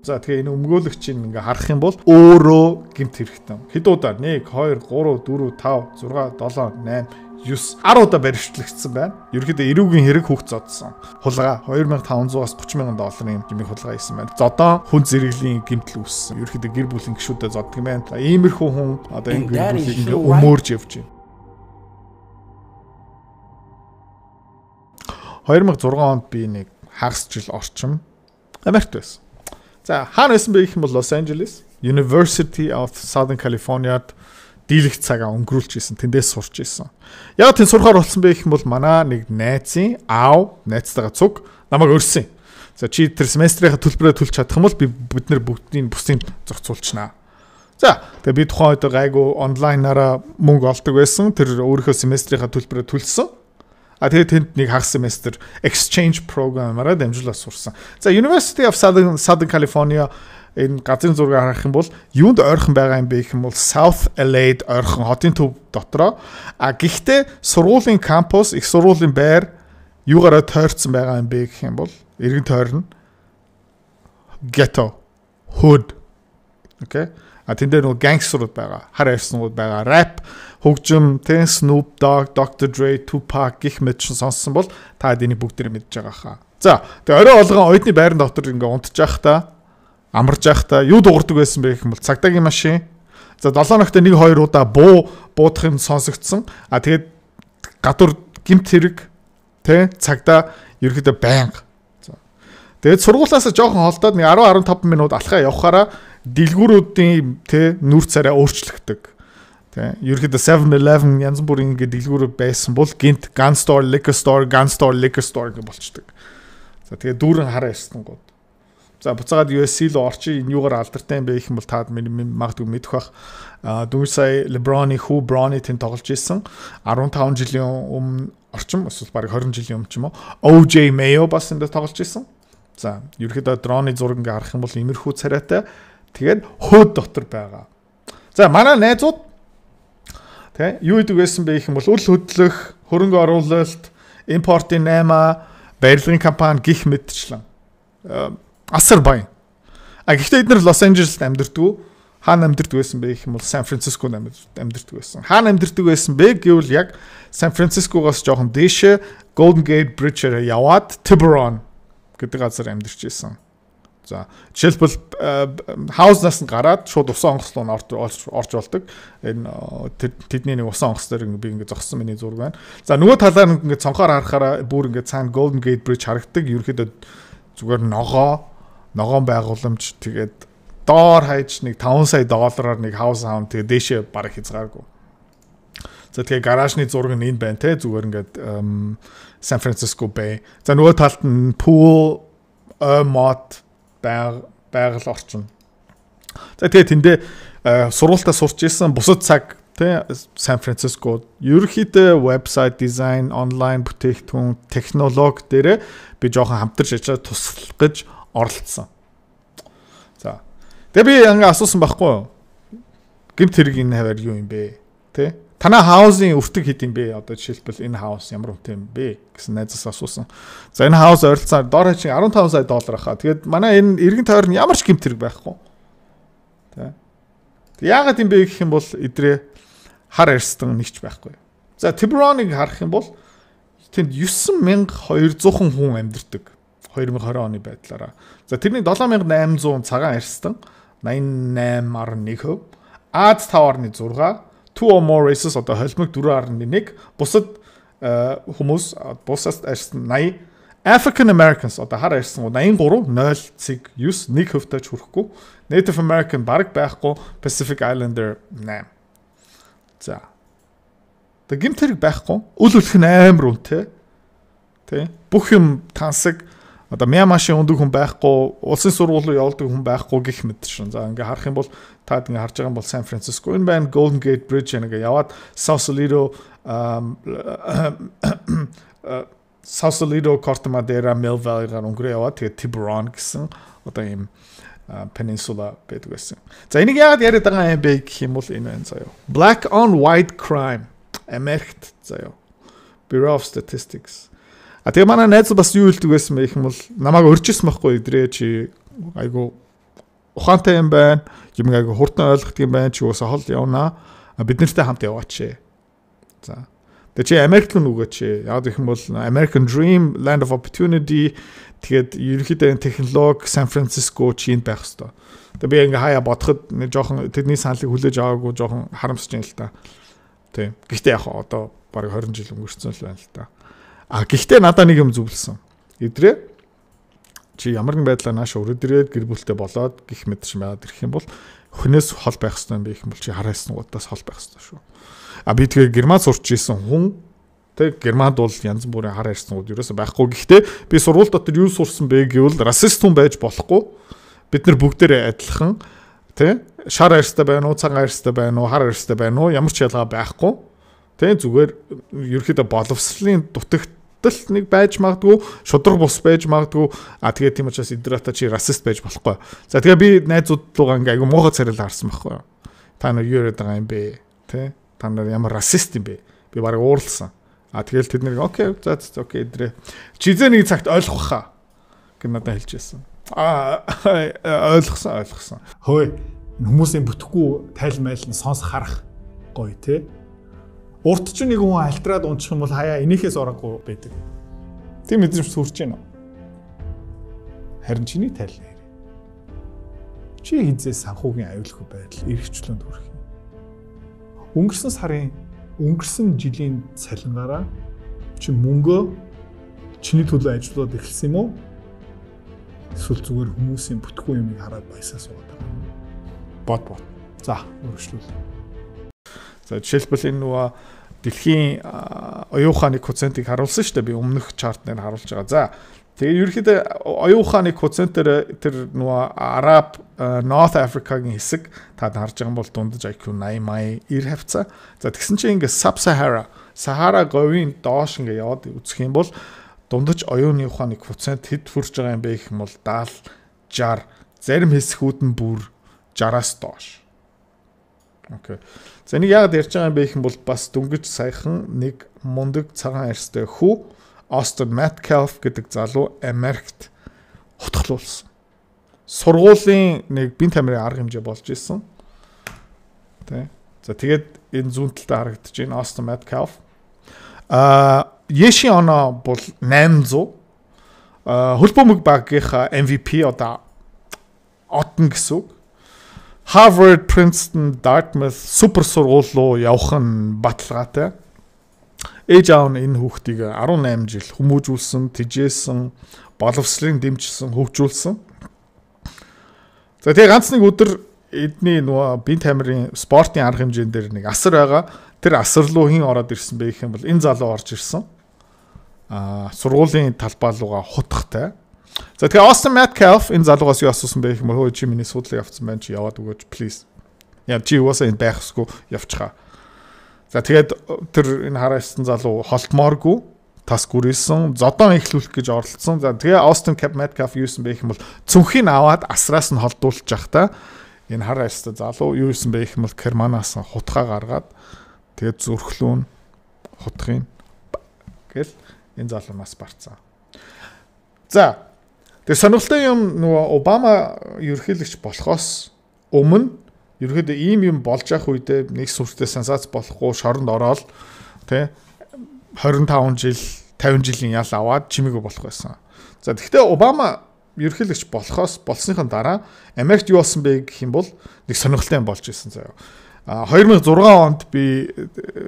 За тэгээ энэ өмгөөлөгчийг ингээ харах юм бол өөрөө гэмт хэрэгтэй. Хэд удаа 1 2 3 4 5 6 7 8 9 10 удаа баривчлагдсан байна. Ерөнхийдөө эрүүгийн хэрэг хүүхд зодсон. Хулгай 2500-аас 30,000 долларын хэмжээний хулгай хийсэн байна. Зодон хүн зэрэглэлийн гэмтэл үүссэн. Ерөнхийдөө гэр бүлийн гишүүдэд зоддог юм байна. Иймэрхүү хүн одоо энэ гэр бүлийг ингээ өмөөрж явж байна. 2006 онд би нэг хагас жил орчим Америкт байсан. За хаана байсан бэ гэх юм бол Los Angeles University of Southern California-д дийлэх цагаа өнгөрүүлж исэн. Тэндээс сурч исэн. Яг тэнд сурахаар болсон бэ гэх юм бол манай нэг найзын аав, найзтайгаа цуг намайг өрсөн. За чи тэр семестрийнхаа төлбөрөө төлж чадах юм бол бид нэр бүгдийн бусдын зохицуулчихнаа. За тэгээ би тухайн үед гайгүй онлайнаараа мөнгө олдог байсан. Тэр өөрийнхөө семестрийнхаа төлбөрөө төлсөн. А тэгээ тэнд нэг хагас семестр exchange program-аараа дамжуулаад сурсан. За University of Southern California энэ газрын зургийг харах юм бол юунд ойрхон байгаа юм бэ гэх юм бол South LA-д ойрхон хотын төв дотроо. А гэхдээ сургуулийн кампус, их сургуулийн байр юугаараа тойрцсон байгаа юм бэ гэх юм бол эргэн тойрон ghetto, hood. Окей. А тэн дээр нөгөө гангстерууд байгаа, хар арьснууд байгаа, рэп, хөгжим, тэ Snoop Dogg, Dr. Dre, Tupac гэх мэт чинь сонссон бол та энийг бүгдээрээ мэдж байгаа хаа. За, тэгээ орой болгон оюутны байран дотор ингээ унтж явахдаа, амарж явахдаа юу дуурдаг байсан бэ гэх юм бол цагдаагийн машин. За 7 хоногт 1 2 удаа буудах юм сонсогдсон. А тэгээд гадуур гэмт хэрэг, тэ цагдаа ерөөхдөө байнга. За. Тэгээд сургуулиасаа жоохон холдоод нэг 10 15 минут алхаа явхаараа дэлгүүрүүдийн тэ нүр царай өөрчлөгдөг. Тэ ерөөхдөө 7-Eleven янз бүрийн ингээ дэлгүүрүүд байсан бол гинт gun store, liquor store, gun store, liquor store гэх болчдөг. За тэгээ дүүрэн хараа ирсэнгууд. За буцаагаад USC руу орчих энэ юугаар алдартай юм бэ гэх юм бол таад магадгүй мэдэх бах. Дөнгөж сая LeBron-ы хүү Bronny тэнд тоглож исэн. 15 жилийн өмнө орчим эсвэл бараг 20 жилийн өмнө ч юм уу. OJ Mayo бас энд тоглож исэн. За ерөөхдөө дроны зураг ингээ харах юм бол иймэрхүү царайтай. Тэгээд хөөд дотор байгаа. За манай найзууд тэ юу идэг байсан бэ гэх юм бол үл хөдлөх, хөрөнгө оруулалт, импортын 8, барилгын компани гих мэтчлэн асар баян. А гэхдээ эдгээр Лос Анжелест амьдардаг. Хаана амьдардаг байсан бэ гэх юм бол Сан Францискод амьдардаг байсан. Хаана амьдардаг байсан бэ гэвэл яг Сан Францискогоос жоохон дээшээ Golden Gate Bridge-ээр яваад Tiburon гэдэг газар амьдарч исэн. За жишээлбэл хаус-наас нь гараад шууд усан онгоц руу орж болдог. Энэ тэдний нэг усан онгоц дээр би ингээ зогссон миний зураг байна. За нөгөө талаар ингээ цонхоор харахаараа бүр ингээ цаана Golden Gate Bridge харагддаг. Ерөнхийдөө зүгээр ногоон байгууламж тэгээд доор хайж нэг 5 сая доллараар нэг хаус аав тэгээд дээшээ бараг хязгааргүй. За тэгээ гаражны зураг нь энэ байна те зүгээр ингээд San Francisco Bay. За нөгөө талд нь pool, мод байгаль орчин. За тэгээ тэндээ сургуультаа сурч исэн бусад цаг тэ Сан Франциско ерөнхийдөө вебсайт дизайн, онлайн бүтээгдэхүүн, технологи дээрээ би жоохон хамтарч ажиллаж туслах гэж оролцсон. За. Тэгээ би ингээ асуусан байхгүй юу? Гэмт хэрэг энэ хавар юу юм бэ? Тэ? Танай хаусны өртөг хэд юм бэ? Одоо жишээлбэл энэ хаус ямар үнэтэй юм бэ гэсэн найзаас асуусан. За энэ хаус ойролцоогоор доор хаяг 15 сая доллар хаа. Тэгээд манай энэ эргэн тойрон ямар ч гэмт хэрэг байхгүй. Тэ. Яагаад юм бэ гэх юм бол эдрээ хар арьстан нэгч байхгүй. За Tiburon-ыг харах юм бол тэнд 9200 хүн амьдардаг. 2020 оны байдлаараа. За тэрний 7800 цагаан арьстан 88.1%, Аз 5.6, two or more races одоо холимог 4.1, бусад хүмүүс бусаас арьсан 80, African Americans одоо хар арьсан 83 0.9 1% тач хүрэхгүй, Native American бараг байхгүй, Pacific Islander 8. За. Тэгээ гэмт хэрэг байхгүй, үл үлэх нь амар үнэтэй. Тэ? Бүх юм тансаг. Одоо Мьянмашийн өндөг хүн байхгүй, улсын сургууль руу явуулдаг хүн байхгүй гэх мэт шин. За ингээ харах юм бол таад ингээ харж байгаа юм бол Сан Франциско энэ байна, Golden Gate Bridge ингээ яваад Sausalito, Corte Madera, Mill Valley-гаар өнгөрөө яваад тэгээ Tiburon гэсэн одоо ийм peninsula байдаг байсан. За энийг яагаад яриад байгаа юм бэ гэх юм бол энэ байна заяа. Black on white crime Америкт заяа. Bureau of Statistics. А тэгээ манай найз бас юу хэлдэг байсан бэ гэх юм бол намайг урьж ирсэн байхгүй эдрээ чи айгу ухаантай юм байна. Юм айгүй хурдан ойлгодог юм байна. Чи уусаа хол явнаа. Бид нартай хамт яваач. За. Тэгээ чи Америк руу нүгээч. Яг гэх юм бол American Dream, Land of Opportunity, тэгээд ерөнхийдөө технологи Сан Франциско чи энд байх хэвээр. Тэгээ би ингээ хаяа бодоход нэг жоохон тэрний саналыг хүлээж аваагүй жоохон харамсаж байна л та. Тийм. Гэхдээ яг одоо бараг 20 жил өнгөрцөн л байна л та. А гэхдээ надаа нэг юм зөвлөсөн. Идрээ чи ямар нэгэн байдлаар нааш өрөөд ирээд гэр бүлтэй болоод гих мэт шин байгаад ирэх юм бол хүнээс хол байх хэрэгтэй юм бэ гэх юм бол чи хараа яснуудаас хол байх хэрэгтэй шүү. А би тэгээ Герман сурч исэн хүн тэг Германд бол янз бүрийн хар ярьснууд ерөөсөй байхгүй. Гэхдээ би сургууль дотор юу сурсан бэ гэвэл расист хүн байж болохгүй. Бид нар бүгдээрээ адилхан тий шар арьстай байна уу, цагаан арьстай байна уу, хар арьстай байна уу, ямар ч ялгаа байхгүй. Тий зүгээр ерөөхдөө боловсролын дутагдал нэг байж магадгүй, шудраг бус байж магадгүй. А тэгээд тийм учраас эдрата чи расист байж болохгүй. За тэгээ би найзууд руугаа ингээ айгу муухай царайлаа харсан байхгүй юу. Та нар юу яриад байгаа юм бэ? Тий та нар ямар расист юм бэ? Би бараг уурлсан. А тэгэл тэд нэг окей, за окей эдрээ. Чи зэ нэг цагт ойлгох хаа гэж надад хэлж байсан. А ойлгосон. Хөөе хүмүүсийн бүтэхгүй тайл майл нь сонс харах гоё те. Урт чи нэг хүн альтраад унчих юм бол хаяа энийхээс ороогүй байдаг. Тийм мэдрэмж төрж байна уу? Харин чиний тайл нэр. Чи хизээ санхүүгийн аюулгүй байдал эрхчлөөнд хүрэх юм. Өнгөрсөн сарын өнгөрсөн жилийн цалингаараа чи мөнгөө чиний төлөө ажиллаад эхэлсэн юм уу? Эсвэл зүгээр хүмүүсийн бүтэхгүй юмыг хараад баясаа суугаад байгаа юм. Бод. За, өргөжлүүл. За жишээлбэл энэ нөгөө дэлхийн оюун ухааны коэффициентийг харуулсан шүү дээ. Би өмнөх чарт нэр харуулж байгаа. За тэгээ ерөнхийдөө оюун ухааны коэффициентээр тэр нөгөө Араб, North Africa-гийн хэсэг та харж байгаа бол дундаж IQ 80 90 хавцаа. За тэгсэн чинь ингээ Sub-Sahara, Сахара говийн доош ингээ яваад үзэх юм бол дундаж оюуны ухааны коэффициент хэд хүрч байгаа юм бэ гэх юм бол 70, 60, зарим хэсгүүд нь бүр 60-аас доош. Окей. За энийг яагаад ярьж байгаа юм бэ гэх юм бол бас дөнгөж саяхан нэг мундаг цагаан арьстай хүү Austin Metcalf гэдэг залуу Америкт хутгалуулсан. Сургуулийн нэг бие тамирын арга хэмжээ болж исэн. Тэ. За тэгээд энэ зүүн талдаа харагдаж байна Austin Metcalf. Ешийн оноо бол 800. Хөл бөмбөг багийнхаа MVP одоо одно гэсэн үг. Harvard, Princeton, Dartmouth супер сургууль руу явах нь баталгаатай. Ээж аав нь энэ хүүхдийг 18 жил хүмүүжүүлсэн, тэжээсэн, боловсролыг дэмжсэн, хөгжүүлсэн. За тэгээ ганц нэг өдөр эдний нөгөө бие тамирын спортын арга хэмжээн дээр нэг асар байгаа. Тэр асар руу хэн ороод ирсэн бэ гэх юм бол энэ залуу орж ирсэн. Сургуулийн талбай руугаа хутгатай. За тэгэхээр Austin Metcalf энэ залуугаас юу асуусан бэ гэх юм бол хөө чи миний суудлыг авцсан байна, чи яваад өгөөч please. Яа чи угаасаа энэ байх ёсгүй явчихаа. За тэгээд тэр энэ хараа ирсэн залуу холтмооргүй тас гүрээсэн, зодон эхлүүлэх гэж оролцсон. За тэгээ Austin Metcalf юу юусэн бэ гэх юм бол цүнхийг аваад асраас нь холдуулж явахдаа энэ хараа ирсэн залуу юу юусэн бэ гэх юм бол керманаас хутгаа гаргаад тэгээд зүрхлүүн хутгын гэл энэ залуу нас барцсан. За тэгээ сонирхолтой юм нөгөө Обама ерөнхийлөгч болохоос өмнө ерөнхийдөө ийм юм болж явах үедээ нэг сүртэй сенсац болохгүй шоронд ороод тий 25 жил 50 жилийн ял аваад чимээгүй болох байсан. За тэгэхдээ Обама ерөнхийлөгч болохоос болсныхан дараа Америкт юу болсон бэ гэх юм бол нэг сонирхолтой юм болж исэн заяа. 2006 онд би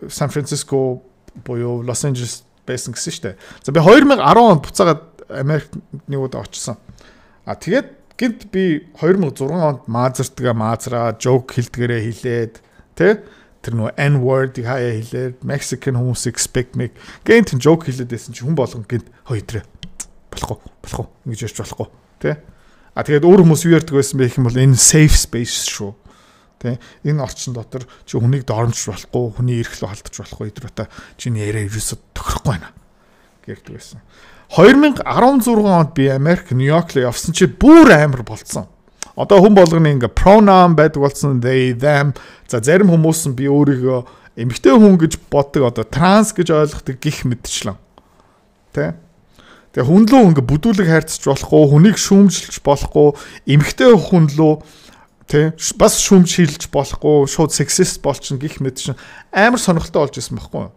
Сан Франциско буюу Лос Анжелес байсан гэсэн шүү дээ. За би 2010 онд буцаагаад Америкт нэг удаа очсон. А тэгээд гинт би 2006 онд маазартгаа маазраа жоок хэлдгээрээ хэлээд тий тэр нөгөө N word-ийг хаяа хэлээд Mexican хүмүүс expect me гинт жоок хэлээд байсан чи хүн болгон гинт хөө идрээ болохгүй ингэж ярьж болохгүй тий. А тэгээд өөр хүмүүс юу ярьдаг байсан бэ гэх юм бол энэ safe space шүү. Тэ энэ орчин дотор чи хүнийг доромжж болохгүй, хүний эрх рүү халдаж болохгүй өдрөтэ чиний яриа ерөөсө тохирохгүй байна гэрдэг байсан. 2016 онд би Америк Нью-Йорк руу явсан чи бүр амар болцсон. Одоо хүн болгоны ингээ pronoun байдаг болсон, they them. За зарим хүмүүс нь би өөрийгөө эмэгтэй хүн гэж боддог, одоо транс гэж ойлгодог гих мэтчлэн. Тэ? Тэгээ хүн лүү ингээ бүдүүлэг хайрцаж болохгүй, хүнийг шүүмжилж болохгүй, эмэгтэй хүн лүү тий бас шүүмжилж болохгүй, шууд сексист болчихно гих мэт шин амар сонирхолтой болж исэн байхгүй юу?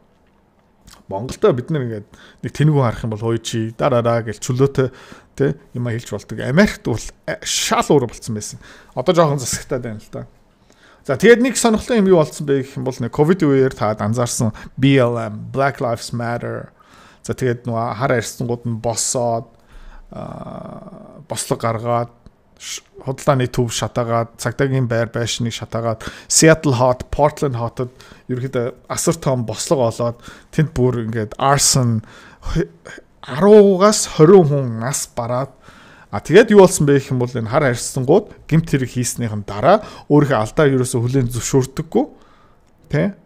Монголдо бид нар ингээд нэг тэнэгүү харах юм бол хөөе чи дараараа гэж чөлөөтэй тий юм хэлж болдог. Америкт бол шал өөр болцсон байсан. Одоо жоохон засагтаад байна л да. За тэгээд нэг сонирхолтой юм юу болсон бэ гэх юм бол нэг ковид үеэр та анзаарсан BLM, Black Lives Matter. За тэгээд нөгөө хар арьсангууд нь босоод бослого гаргаад худалдааны төв шатаагаад, цагдаагийн байр байшныг шатаагаад, Seattle хот, Portland хотод ерөөхдөө асар том бослого олоод тэнд бүр ингээд arson 10-аас 20 хүн нас бараад, а тэгээд юу болсон бэ гэх юм бол энэ хар арьсангууд гэмт хэрэг хийснийхэн дараа өөрийнхөө алдаа ерөөсөө хүлээн зөвшөөрдөггүй, тэ,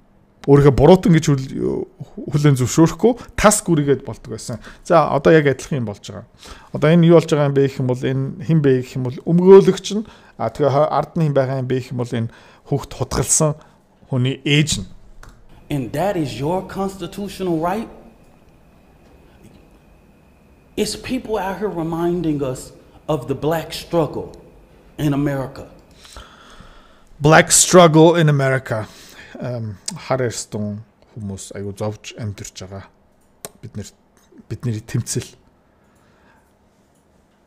өөрийнхөө буруутан гэж хүлээн зөвшөөрөхгүй тас гүрийгээд болдог байсан. За одоо яг адилхан юм болж байгаа. Одоо энэ юу болж байгаа юм бэ гэх юм бол энэ хэн бэ гэх юм бол өмгөөлөгч нь, а тэгээ ард нь хэн байгаа юм бэ гэх юм бол энэ хүүхд хутгалсан хүний ээж нь. And that is your constitutional right. It's people out here reminding us of the black struggle in America. Black struggle in America. Хар арьстан хүмүүс аюу зовж амьдарч байгаа. Бидний тэмцэл.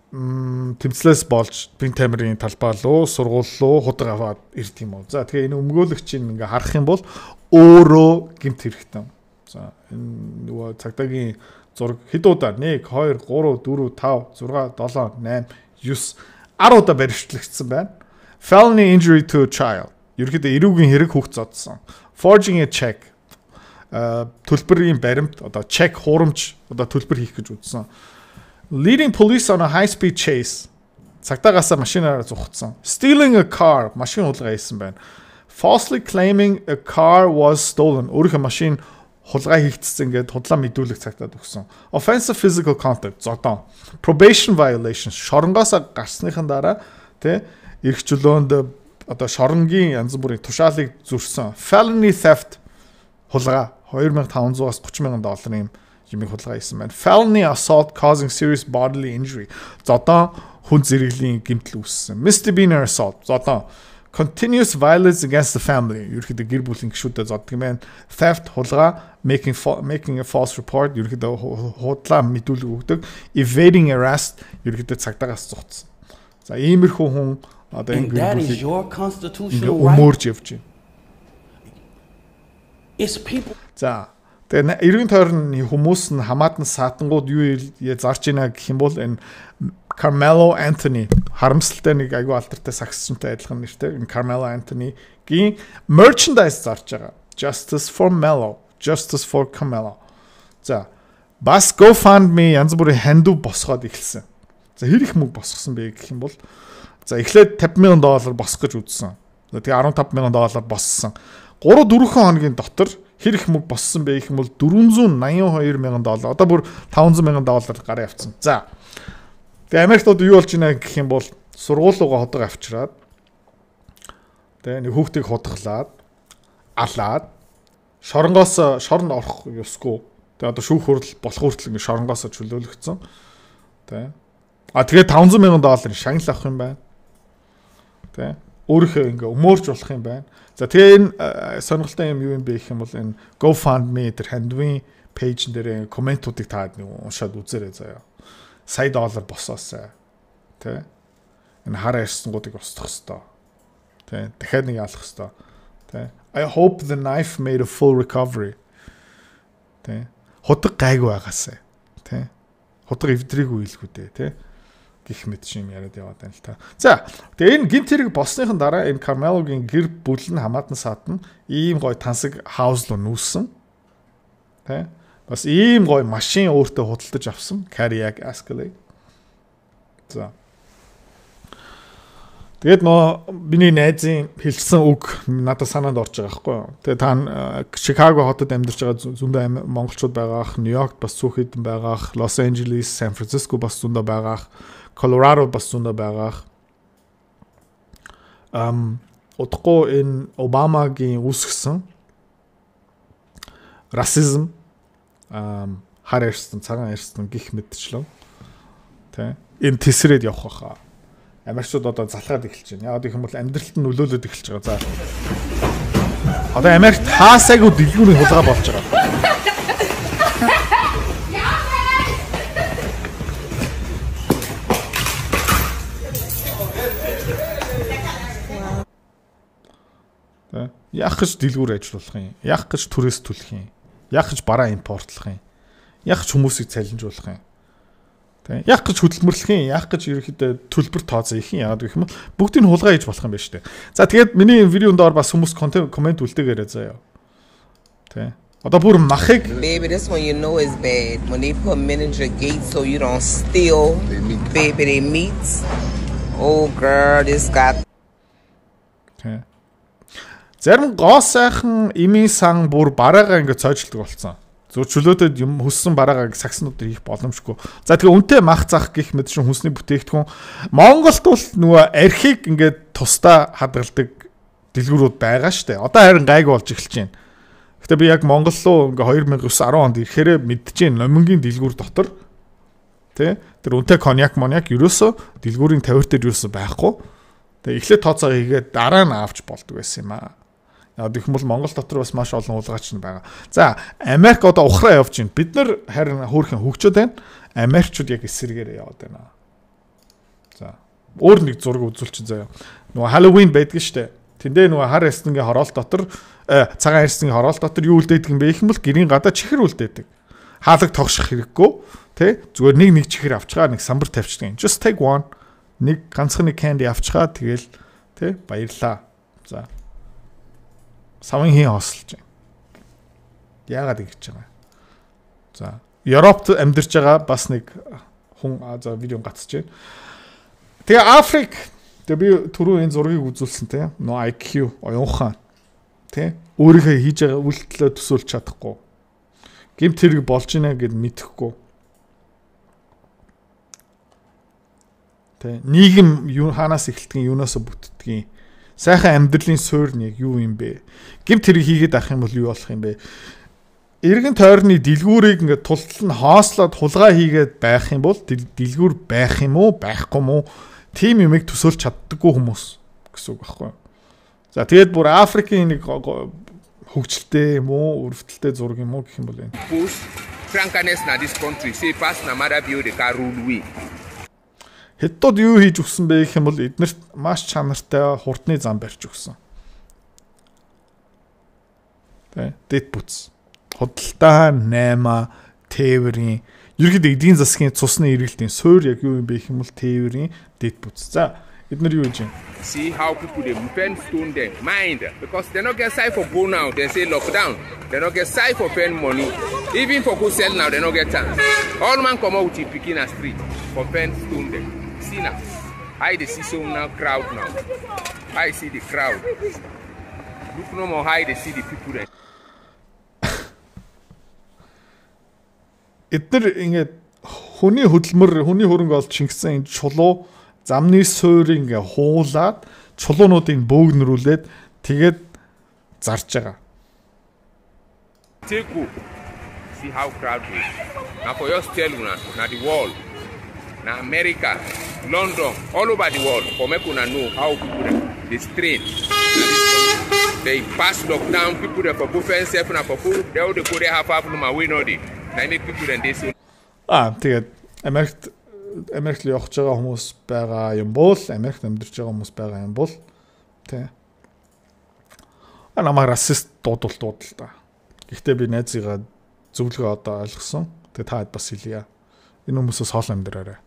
Тэмцлээс болж бин тамирын талбай руу, сургууль руу худаг аваад ирд юм уу. За тэгээ энэ өмгөөлөгчийг ингээ харах юм бол өөрөө гэмт хэрэгтэй. За энэ нөгөө цагдаагийн зураг хэд удаа 1 2 3 4 5 6 7 8 9 10 удаа баривчлагдсан байна. Felony injury to a child. Ерөнхийдөө эрүүгийн хэрэг хүүхд зодсон. Forging a check. Төлбөрийн баримт, одоо чек хуурамч одоо төлбөр хийх гэж үзсэн. Leading police on a high speed chase. Цагдаагаасаа машинаараа зугтсан. Stealing a car, машин хулгай хийсэн байна. Falsely claiming a car was stolen. Өөрийнхөө машин хулгай хийгдсэн гэдээ худлаа мэдүүлэг цагдаад өгсөн. Offensive physical contact, зодон. Probation violations, шоронгоос гарсныхан дараа тий эрх чөлөөнд одоо шоронгийн янз бүрийн тушаалыг зөрсөн. Felony theft, хулгай 2500-аас 30,000 долларын юмыг хулгай хийсэн байна. Felony assault causing serious bodily injury. Зодон хүн зэрэглэлийн гэмтэл үүссэн. Misdemeanor assault, зодон. Continuous violence against the family. Ерөнхийдөө гэр бүлийн гишүүдэд зоддог юм байна. Theft, хулгай, making a false report, ерөнхийдөө худлаа мэдүүлэг өгдөг. Evading arrest, ерөнхийдөө цагдаагаас зугтсан. За иймэрхүү хүн одоо энэ гэр бүлийг өмөөрж явж байна. За тэгээ эргэн тойрны хүмүүс нь хамаатан саатангууд юу зарж ийна гэх юм бол энэ Carmelo Anthony харамсалтай нэг айгүй алдартай сагсчтай адилхан нэртэй энэ Carmelo Anthony-гийн merchandise зарж байгаа. Justice for Melo, Justice for Carmelo. За бас GoFundMe янз бүрийн хандив босгоод эхэлсэн. За хэр их мөнгө босгосон бэ гэх юм бол за эхлээд 50,000 доллар босгох гэж үзсэн. Тэгээ 15,000 доллар боссон. 3-4 хоногийн дотор хэр их мөнгө боссон бэ гэх юм бол 482,000 доллар. Одоо бүр 500,000 доллар гараа явцсан. За. Тэгээ Америкт одоо юу болж байна гэх юм бол сургууль руугаа ходог авчираад тэгээ нэг хүүхдийг худгалаад алаад шоронгоос шоронд орох ёсгүй. Тэгээ одоо шүүх хурал болох хүртэл ингэ шоронгоос чөлөөлөгдсөн. Тэ. А тэгээ 500,000 долларын шагнал авах юм байна. Тэ. Өөрийнхөө ингээ өмөөрч болох юм байна. За тэгээ энэ сонирхолтой юм юу юм бэ гэх юм бол энэ GoFundMe тэр хандвын пэйжн дээр комментуудыг та нэг уншаад үзээрэй заяа. Сая доллар босоосай. Тэ. Энэ хар арьсангуудыг устгах хэвээр. Тэ. Дахиад нэг ялах хэвээр. Тэ. I hope the knife made a full recovery. Тэ. Худаг гайгүй байгаасай. Тэ. Худаг эвдрийгүй илгүү дээ, тэ. Гэх мэт шим яриад яваад байна л та. За тэгээ энэ гэмт хэрэг болсныхан дараа энэ Carmelo-гийн гэр бүл нь хамаатан саатан ийм гоё тансаг хаус руу нүүсэн. Тэ. Бас ийм гоё машин өөртөө худалдаж авсан. Cadillac Escalade. За. Тэгээд нөө миний найзын хэлсэн үг надад санаанд орж байгаа байхгүй юу. Тэгээд та Чикаго хотод амьдарч байгаа зөндөө монголчууд байгаах, Нью-Йоркт бас цөөх хэдэн байгаах, Лос Анжелес, Сан Франциско бас зөндөө байгаах, Колорадо бас зөндөө байгаах. Удахгүй энэ Обамагийн үүсгэсэн расизм, Хар арьстан, цагаан арьстан гих мэтчлэн тий. Энэ тесрээд явах байхаа. Америкчууд одоо залхаад эхэлж байна. Яг гэх юм бол амьдралд нь нөлөөлөд эхэлж байгаа. За. Одоо Америкт хаасайгүй дэлгүүрийн хулгай болж байгаа. Тэ. Яах гэж дэлгүүр ажиллуулах юм? Яах гэж түрээс төлөх юм? Яах гэж бараа импортлох юм? Яах гэж хүмүүсийг цалинжуулах юм? Тэ. Яах гэж хөдөлмөрлөх юм? Яах гэж ерөнхийдөө төлбөр тооцоо хийх юм? Яагаад гэх юм бол бүгдийг хулгай хийж болох юм байна шүү дээ. За тэгээд миний видеонд доор бас хүмүүс контент комент үлдээгээрэй заяа. Тэ. Одоо бүр махыг Baby, this one you know is bad. When they put miniature gates so you don't steal, baby, they meats. Oh girl, this got Тэ. Зарим гоо сайхан эмийн сан бүр бараагаа ингээд цойжилдог болсон. Зөв чөлөөтэд юм хөссөн бараагаа сагснууд хийх боломжгүй. За тэгээ үнтэй мах зах гих мэт шин хүнсний бүтээгдэхүүн Монголд бол нөгөө архийг ингээд тусдаа хадгалдаг дэлгүүрүүд байгаа штэ. Одоо харин гайгүй болж эхэлж байна. Гэтэ би яг Монгол руу ингээ 2009 10 онд ирэхээрээ мэдчихээн номингийн дэлгүүр дотор тий тэр үнтэй коньяк моняк ерөөсөө дэлгүүрийн тавиур дээр ерөөсөө байхгүй. Тэгээ эхлээд тооцоо хийгээд дараа нь авч болдог байсан юм аа. Яг гэх юм бол Монгол дотор бас маш олон хулгайч нь байгаа. За Америк одоо ухраа явж байна. Бид нар харин хөөрхөн хөгжөөд байна. Америкчууд яг эсрэгээрээ яваад байна. За өөр нэг зураг үзүүлчин заяа. Нөгөө Halloween байдаг штэ. Тэндээ нөгөө хар яснгийн хороол дотор цагаан ясны хороол дотор юу үлдээдэг юм бэ гэх юм бол гэрийн гадаа чихэр үлдээдэг. Хаалга тогших хэрэггүй тий. Зүгээр нэг чихэр авчгаа нэг самбар тавьчихдаг. Just take one. Нэг ганцхан нэг candy авчгаа тэгэл тий баярлаа. За савын хийн хосолж байна. Яагаад ингэж байгаа юм? За, Европт амьдарч байгаа бас нэг хүн за видео гацж байна. Тэгээ Африк тэгээ би түрүү энэ зургийг үзүүлсэн тий. No IQ оюунхан тий. Өөрийнхөө хийж байгаа үйлдэлээ төсөөлж чадахгүй. Гэмт хэрэг болж байна гэд мэдэхгүй. Тий. Нийгэм юу хаанаас эхэлдэг юм, юунаас бүтдэг юм. Сайхан амьдралын суурь нэг юу юм бэ? Гэмт хэрэг хийгээд авах юм бол юу болох юм бэ? Эргэн тойрны дэлгүүрийг ингээд тултал нь хоослоод хулгай хийгээд байх юм бол дэлгүүр байх юм уу, байхгүй юм уу? Тийм юмыг төсөөлж чаддаггүй хүмүүс гэсэн үг байхгүй юу? За тэгээд бүр Африкийн нэг хөгжилтэй юм уу, өрөвдөлтэй зураг юм уу гэх юм бол энэ. Frankness na this country say pass na mother build the car rule we. Хятадууд юу хийж өгсөн бэ гэх юм бол эднэрт маш чанартай хурдны зам барьж өгсөн. Тэ, дэд бүтс. Худалдаа 8 тээврийн ерөнхийдөө эдийн засгийн цусны эргэлтийн суурь яг юу юм бэ гэх юм бол тээврийн дэд бүтс. За, эднэр юу хийж байна? See how people dey pen stone them mind because they no get side for go now, they say lockdown. They no get side for pen money. Even for go sell now, they no get chance. All man come out with him pikin na street for pen stone them. See now, I dey see so now crowd now. I see the crowd. Look no more how they see the people there. Эднэр ингээд хүний хөдөлмөр, хүний хөрөнгө олж шингэсэн энэ чулуу замны суурийг ингээ хуулаад чулуунуудыг бөөгнөрүүлээд тэгээд зарж байгаа. Take go. See how crowd is. Now for your tell una, na the world. Na America, London, all over the world for make una know how people dey strain. They pass lockdown, people dey for go fence self na for food, they all dey go there half half no ma wey no dey. Na make people dem dey so. Аа тэгээд Америкт явж байгаа хүмүүс байгаа юм бол, Америкт амьдарч байгаа хүмүүс байгаа юм бол тий. Намайг расист дуудвал дуудал та. Гэхдээ би найзыгаа зөвлөгөө одоо ойлгосон. Тэгээ та хэд бас хэлье. Энэ хүмүүсээс хоол амьдраарай.